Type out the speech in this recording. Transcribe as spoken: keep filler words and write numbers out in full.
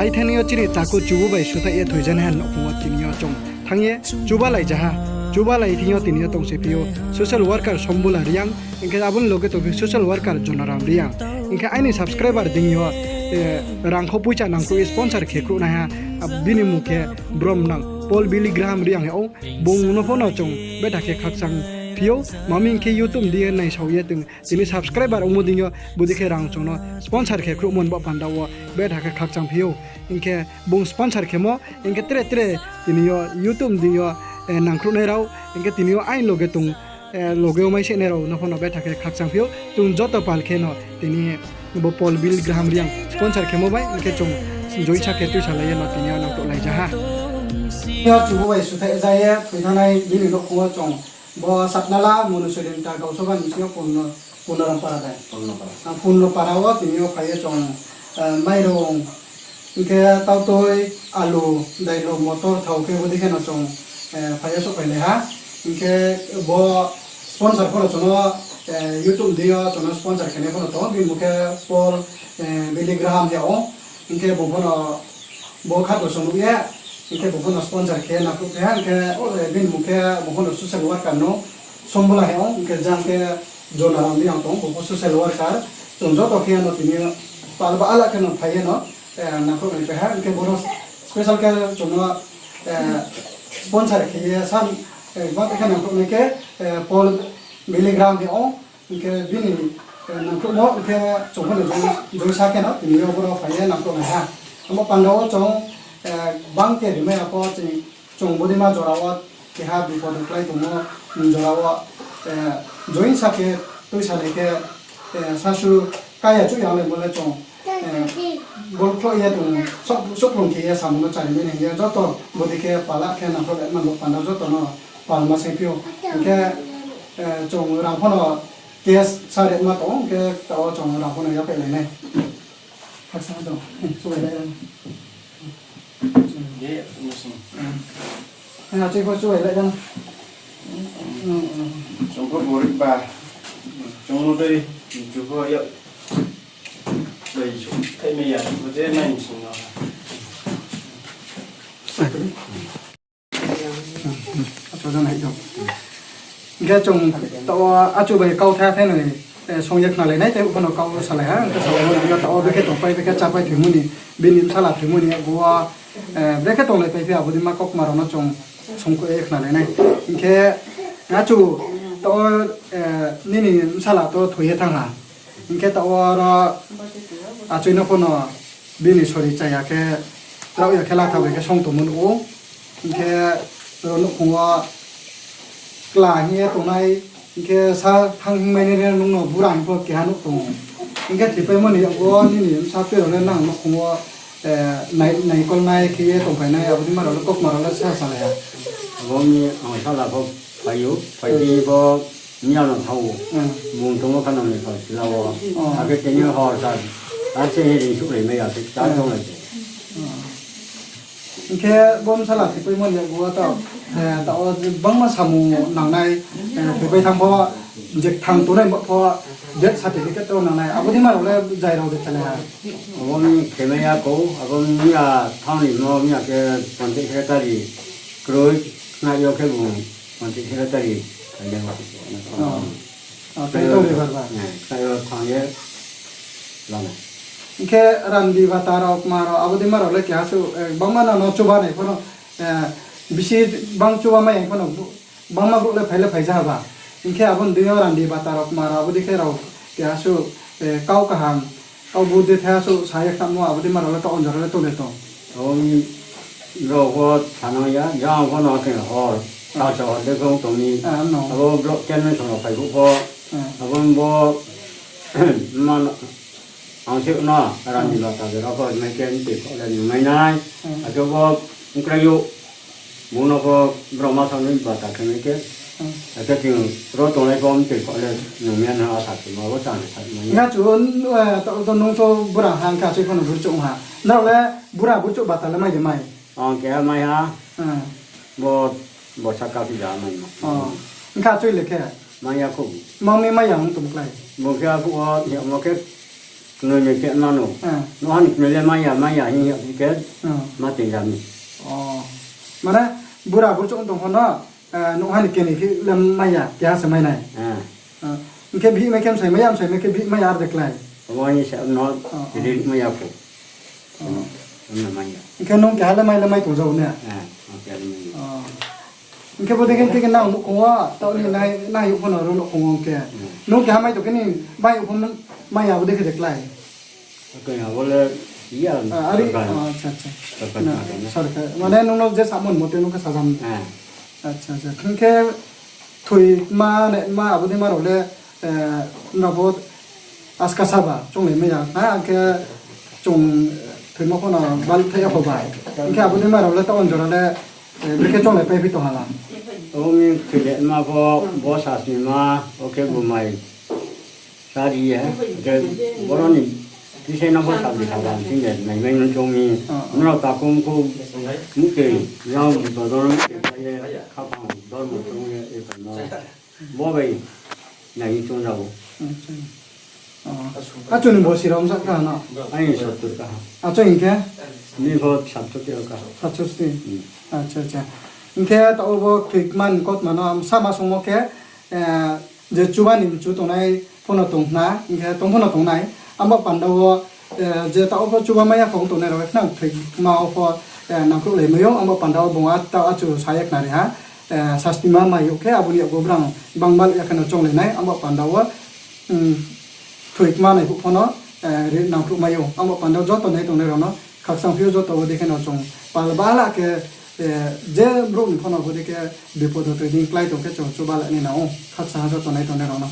Aithani yo chini takhu chubu bai suthaih ye thoijanaiha nouhkhong wo tini yo chung thanng ye chubalai jaha. Chubalai thing yo tini yo tongsi phi ou social worker Sombula Reang, hing khe abo ni loge tongphi social worker Jonaram Reang. Hing khe aini subscriber deing yo rangkho poicha nangkhruh ye sponsor khe khruhnaiha, bini mmung khe Bromnang Paul Billy Graham Reang hing ou. Bung no pho no chung betha khe khakchang phi ou, mami hing khe YouTube deing yo naisao ye tini subscriber ongmo deing yo bodei khe rang chung no sponsor khe khruhmo ni baoh panda wo betha khe khakchang phi ou. Hing khe bung sponsor khemo hing khe tre tre tini yo YouTube deing yo nangkhruhnai rao, hing khe tini yo aini loge tong loge wo mai se nai rao no pho no betha khe khakchang phi ou. Chung joto pal khe no tini bo Paul Billy Graham Reang sponsor khemo bai hing khe chung joinsa khe tuisalai ye no tini yo nangkhruhlai jaha. Yo chubu bai suthaih ja ye thoithanai bini nouhkhong wo chung bo Satnala Monusoirinta Gaosoba ni sing yo Purno, Purnoram para de. Purno para. Ang Purno para wo tini yo phai ye chung mairung, hing khe tautoi, alu, dailo, motor, thao khe bodei khe no chung phai ye souhphailai ha. Hing khe bo sponsor pho no chung no YouTube deing yo chung no sponsor khenai pho no tong, bini mmung khe Paul Billy Graham hing ou. Hing khe bung pho no bo khato chung nuh ye, hing khe bung pho no sponsor khe nangkhruhphai ha, hing khe bini mmung khe bung pho no social worker no Sombula hing ou, hing khe jang khe Jonaram Reang tong, bung pho social worker. Chung joto khe no tini yo pal ba ala khe no phai ye no nangkhruhlaipai ha, hing khe bo no special khe chung no sponsor khe ye sam ba khe nangkhruhnai khe Paul Billy Graham hing ou. Hing khe bini nangkhruhmo hing khe chung pho no joinsa khe no tini yo boro phai ye nangkhruhlai ha. Abo panda wo chung bang khe rimai ya pho chung bodeima jora wo keha bipod klái tongmo jora wo joinsa khe tuisalai khe sasu kaya chuh ya laimo le chung bol khloh ye tong, souhplung khe ye samung no charimai nai hing ye joto bodei khe pal a khe nangkhruh le man bo panda joto no pal ma saingphi ou. Hing khe chung rang pho no cash sa rema tong khe taoh wo chung rang pho no yaphaih lai nai. Khaksa tong, chubai lai. Achoi pho chubai lai jang. Chung pho gorib ba, chung no tei, chung pho ya, bai su thaimai ya, bo je nai sing no. Hing khe chung taoh wo achu bai kau tha thai noi, song ye khnalai nai, tei pho no kau salai ha, hing khe sa wo taoh wo bekhe tongpai, bekhe chápai thoimo ni, bini bsala thoimo ni, abo wo bekhe tonglaipai phi, abo deima kaukma rao no chung songkho ye khnalai nai. Hing khe achu taoh wo nini bsala to thoi ye thanng ha. Hing khe taoh wo aro achoi no pho no bini sori chaya khe, raoh ya khe latha bai khe song tongmo nuh ou. Hing khe ro nouhkhong wo kla hing ye tongnai, hing khe sa thanng hingmai nai nung no bura hing pho keha nuh tong ou. Hing khe thoipaimo ni yakgu wo nini bsa tui rao le nang nouhkhong wo naikolnai khe ye tongphainai, abo deima rao le kaukma rao le sa salai ha. Abo ni ang sala pho phai ou, phai di bo miya no thanng ou. Bung tongmo kha nang ni kha sila wo. Akhe tini hor sa, ar se hing ring suhlaimai ya khe chá tonglai tong. Hing khe bo bsala thoipaimo ni yakgu wo taoh, taoh wo bangma samung nangnai, thoipai thanng pho, je kthang tongnai bo pho, death certificate to nangnai, abo deima rao le jai rao de khelai ha. Abo ni khemai ya kou, abo miya thanng ni mo miya khe panchayat secretary kroi, khna yo khe bung panchayat secretary khainai. Khna yo thanng ye lama. Hing khe randi bata rao kma rao abo deima rao le keha suh, bangma no no chuba nai pho no, bisi bang chuba mai ya pho no, bangma brouh le phai le phai ja ha ba. Hing khe abo ni deing yo randi bata rao kma rao abo dei khe rao keha suh, kau kaham, kau bu de thai suh sa ye khamo abo deima rao le taoh wo jora le tong de tong. Abo ni rao pho sanang ya, jang pho no khe hor, sa sa hor de khe tong mi. Abo block chairman song rao phai phuh pho, abo bo, ma no, ang se no, randi bata de rao pho mai khe mtoi kho le nung mai nai. Akhe bo, ongkrai yo, bung no pho brao ma sa ni bata khe mai khe. Akhe chung ro tongnai pho mtoi kho le nung mai ya no asa khe ma bo chá ni sa mai ya. Nga chu, to nung to bura ha, hing khe achoi pho no burchouh ha. Nrao le bura burchouh bata le mai de mai? Ang keha mai ha. Bo, bo saka phi ja mai ma. Hing khe achoi le khe? Mai ya khou. Ma mi mai ya ong tong klái. Bo khe aphuh wo, hingmo khe, Noi noi khe mano. Nouhha ni knoi le mai ya, mai ya hing ya khe ma tei ra mi. Mane, bura burchouh tong pho no, nouhha ni knoi khe le mai ya, keha se mai nai. Hing khe bihih mai khe bsai mai ya, bsai mai khe bihih mai ya, ar de klái. Abo ni se no, ri mai ya pho. Hing khe nung keha le mai le mai tong jao ne? Hing khe bodei khe tei khe nang nouhkhong wo, taoh ni nai, nai youh pho no ro nouhkhong wo hing khe. Nung keha mai tong khe ni bai youh pho mai ya bodei khe de klái. Abo le, iya, sorkar. Mane nung no je samo ni mote nung khe sajam. Hing khe thoima naima abo dei ma rao le, nrao bo aska saba chounglai mai ya na, hing khe chung thoimo pho no bal thai ya pho bai. Hing khe abo dei ma rao le taoh jora le, brekhe chounglai pai phi tong ha la. Ong ni thoilai ma pho, bo sasnima, o khe bumai. Sari ye, je boro ni tisai no pho sabi saba sing ye, nai mai no choung mi. Nrao takhum khu, mukhe, yang buto dor mukhe, khaphang dor mo choung ye, e paimo. Bo bai, nai choung jao. Achu ni bosi rao msa kaha no? Aini sottur kaha. Achu hing khe? Ni pho satchoti kaha. Satchoti. Hing khe taoh bo thoikma ni kautma no sama songmo khe, je chuba ni mchu tongnai pho no tong khna, hing khe tong pho no tong nai, abo panda wo, je taoh pho chuba mai ya khong tongnai rao khe khnang thoikma wo pho, nangkhruhlai mai ou, abo panda wo bung a taoh achu sa ye khnari ha, sasnima mai youh khe abo ni yag wo brang bangma ya khe no chounglai nai, abo panda wo, thoikma nai phuh pho no, nangkhruh mai ou, abo panda wo joto nai tongnai rao no khakchang phi ou, joto wo dei khe no chung pal bala khe, je brouh ni pho no bodei khe bipod wo toi dei klái tong khe chung chuba lai nai nang ou, khakchang ha joto nai tongnai rao no.